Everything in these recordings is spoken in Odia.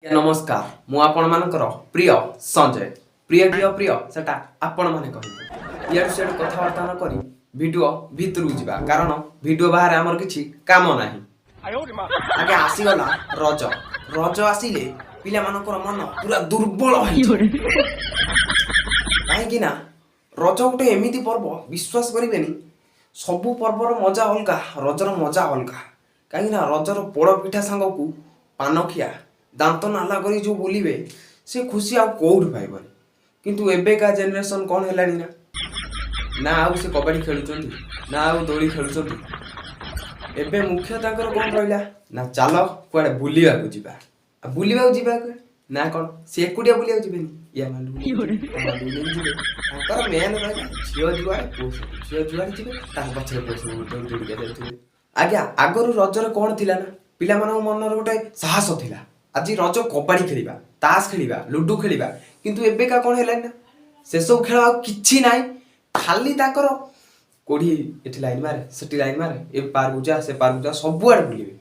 ନମସ୍କାର, ମୁଁ ଆପଣମାନଙ୍କର ପ୍ରିୟ ସଞ୍ଜୟ। ପ୍ରିୟ କି ଅପ୍ରିୟ, ସେଟା ଆପଣମାନେ କହିବେ। ଇଆଡ଼ୁ ସିଆଡ଼ୁ କଥାବାର୍ତ୍ତା ନ କରି ଭିଡ଼ିଓ ଭିତରକୁ ଯିବା, କାରଣ ଭିଡ଼ିଓ ବାହାରେ ଆମର କିଛି କାମ ନାହିଁ। ଆଜ୍ଞା, ଆସିଗଲା ରଜ। ରଜ ଆସିଲେ ପିଲାମାନଙ୍କର ମନ ପୁରା ଦୁର୍ବଳ ହେଇଯିବ। କାହିଁକି ନା ରଜ ଗୋଟେ ଏମିତି ପର୍ବ, ବିଶ୍ୱାସ କରିବେନି, ସବୁ ପର୍ବର ମଜା ଅଲଗା, ରଜର ମଜା ଅଲଗା। କାହିଁକି ନା ରଜର ପୋଡ଼ ପିଠା ସାଙ୍ଗକୁ ପାନଖିଆ, ଦାନ୍ତ ନାଲା କରି ଯେଉଁ ବୁଲିବେ, ସେ ଖୁସି ଆଉ କେଉଁଠି ପାଇବନି। କିନ୍ତୁ ଏବେକା ଜେନେରେସନ୍ କ'ଣ ହେଲାଣି ନା, ନା ଆଉ ସେ କବାଡ଼ି ଖେଳୁଛନ୍ତି, ନା ଆଉ ଦୋଳି ଖେଳୁଛନ୍ତି। ଏବେ ମୁଖ୍ୟ ତାଙ୍କର କ'ଣ ରହିଲା ନା, ଚାଲ କୁଆଡ଼େ ବୁଲିବାକୁ ଯିବା। ଆଉ ବୁଲିବାକୁ ଯିବା କୁଆଡ଼େ ନା କ'ଣ, ସେ ଏକୁଟିଆ ବୁଲିବାକୁ ଯିବେନି, ୟା ମାଣ୍ଡୁ ନେଇକି ଯିବେ। ତାଙ୍କର ମେନ୍ ରହିଲା ଝିଅ ଯୁଆଡ଼େ ପୁଅ ସବୁ। ଝିଅ ଯୁଆଡ଼େ ଯିବେ, ତାଙ୍କ ପଛରେ ପୁଅ ସବୁ ଦୌଡ଼ି ଦୌଡ଼ିକା ଯାଉଥିବେ। ଆଜ୍ଞା, ଆଗରୁ ରଜରେ କ'ଣ ଥିଲା ନା, ପିଲାମାନଙ୍କ ମନରେ ଗୋଟେ ସାହସ ଥିଲା, ଆଜି ରଜ, କବାଡ଼ି ଖେଳିବା, ତାସ ଖେଳିବା, ଲୁଡୁ ଖେଳିବା। କିନ୍ତୁ ଏବେକା କ'ଣ ହେଲାଣି ନା, ସେସବୁ ଖେଳ ଆଉ କିଛି ନାହିଁ। ଖାଲି ତାଙ୍କର କୋଉଠି ଏଠି ଲାଇନ୍ ମାରେ, ସେଠି ଲାଇନ୍ ମାରେ, ଏ ପାର୍କକୁ ଯା, ସେ ପାର୍କକୁ ଯା, ସବୁଆଡ଼େ ବୁଲିବେ।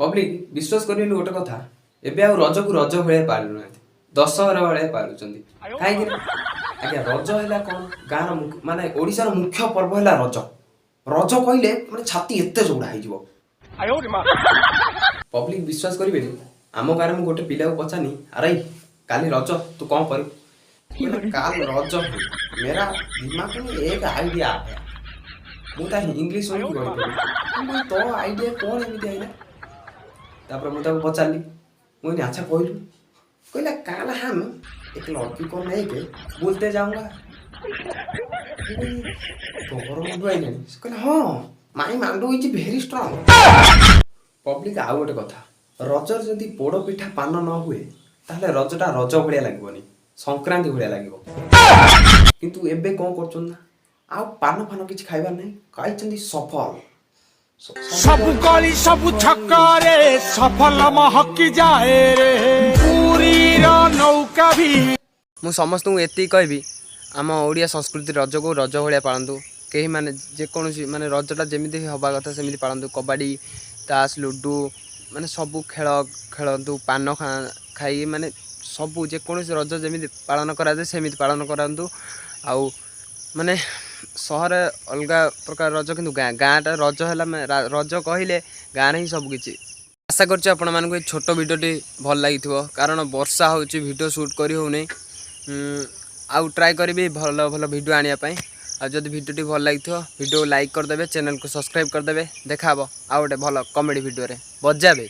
ପବ୍ଲିକ, ବିଶ୍ୱାସ କରିବେନି ଗୋଟେ କଥା, ଏବେ ଆଉ ରଜକୁ ରଜ ଭଳିଆ ପାଳୁନାହାନ୍ତି, ଦଶହରା ଭଳିଆ ପାଳୁଛନ୍ତି। କାହିଁକି ନା ଆଜ୍ଞା, ରଜ ହେଲା କ'ଣ, ଗାଁର ମାନେ ଓଡ଼ିଶାର ମୁଖ୍ୟ ପର୍ବ ହେଲା ରଜ। ରଜ କହିଲେ ମାନେ ଛାତି ଏତେ ଚଉଡ଼ା ହେଇଯିବ। ପବ୍ଲିକ, ବିଶ୍ୱାସ କରିବେନି, ଆମ ଗାଁରେ ମୁଁ ଗୋଟେ ପିଲାକୁ ପଚାରିନି, "ଆରେ କାଲି ରଜ, ତୁ କ'ଣ କରିବୁ?" କହିଲା, "କାଲ ରଜ है, मेरा दिमाग में एक आइडिया आया।" ମୁଁ ତା ଇଂଲିଶ ଶୁଣିକି ଗଳି ପଡ଼ିଲି। ମୁଁ କହିଲି, "ତୋ ଆଇଡ଼ିଆ କ'ଣ ଏମିତି ଆଇଲା?" ତାପରେ ମୁଁ ତାକୁ ପଚାରିଲି, ମୁଁ କହିଲି, "ଆଚ୍ଛା କହିଲୁ।" କହିଲା, "काल हम एक लड़की को लेके बुलते जाऊंगा।" ମୁଁ କହିଲି, "ତୋର ମୁଣ୍ଡ ଆଇଲାଣି?" ସେ କହିଲା, "ହଁ, my Mandu is very strong." Public, ଆଉ ଗୋଟେ କଥା, ରଜରେ ଯଦି ପୋଡ଼ ପିଠା ପାନ ନ ହୁଏ, ତାହେଲେ ରଜଟା ରଜ ଭଳିଆ ଲାଗିବନି, ସଂକ୍ରାନ୍ତି ଭଳିଆ ଲାଗିବ। କିନ୍ତୁ ଏବେ କ'ଣ କରୁଛନ୍ତି ନା, ଆଉ ପାନ ଫାନ କିଛି ଖାଇବାର ନାହିଁ, ଖାଇଛନ୍ତି ସଫଲ। ସବୁ ଗଳି ସବୁ ଛକରେ ସଫଲ ମହକି ଯାଏ ରେ, ପୁରୀର ନୌକା ବି। ମୁଁ ସମସ୍ତଙ୍କୁ ଏତିକି କହିବି, ଆମ ଓଡ଼ିଆ ସଂସ୍କୃତି ରଜକୁ ରଜ ଭଳିଆ ପାଳନ୍ତୁ। କେହି ମାନେ ଯେକୌଣସି ମାନେ ରଜଟା ଯେମିତି ହେବା କଥା ସେମିତି ପାଳନ୍ତୁ। କବାଡ଼ି, ତାସ୍, ଲୁଡ଼ୁ, ମାନେ ସବୁ ଖେଳ ଖେଳନ୍ତୁ, ପାନ ଖାଇ, ମାନେ ସବୁ ଯେକୌଣସି ରଜ ଯେମିତି ପାଳନ କରାଯାଏ, ସେମିତି ପାଳନ କରାନ୍ତୁ। ଆଉ ମାନେ ସହରରେ ଅଲଗା ପ୍ରକାର ରଜ, କିନ୍ତୁ ଗାଁଟା ରଜ ହେଲା, ମାନେ ରଜ କହିଲେ ଗାଁରେ ହିଁ ସବୁ କିଛି। ଆଶା କରୁଛି ଆପଣମାନଙ୍କୁ ଏ ଛୋଟ ଭିଡ଼ିଓଟି ଭଲ ଲାଗିଥିବ, କାରଣ ବର୍ଷା ହେଉଛି, ଭିଡ଼ିଓ ସୁଟ୍ କରି ହେଉନି। ଆଉ ଟ୍ରାଏ କରିବି ଭଲ ଭଲ ଭିଡ଼ିଓ ଆଣିବା ପାଇଁ। ଆଉ ଯଦି ଭିଡ଼ିଓଟି ଭଲ ଲାଗିଥିବ, ଭିଡ଼ିଓ ଲାଇକ୍ କରିଦେବେ, ଚ୍ୟାନେଲକୁ ସବସ୍କ୍ରାଇବ୍ କରିଦେବେ। ଦେଖା ହେବ ଆଉ ଗୋଟେ ଭଲ କମେଡ଼ି ଭିଡ଼ିଓରେ। ବଜାବେ।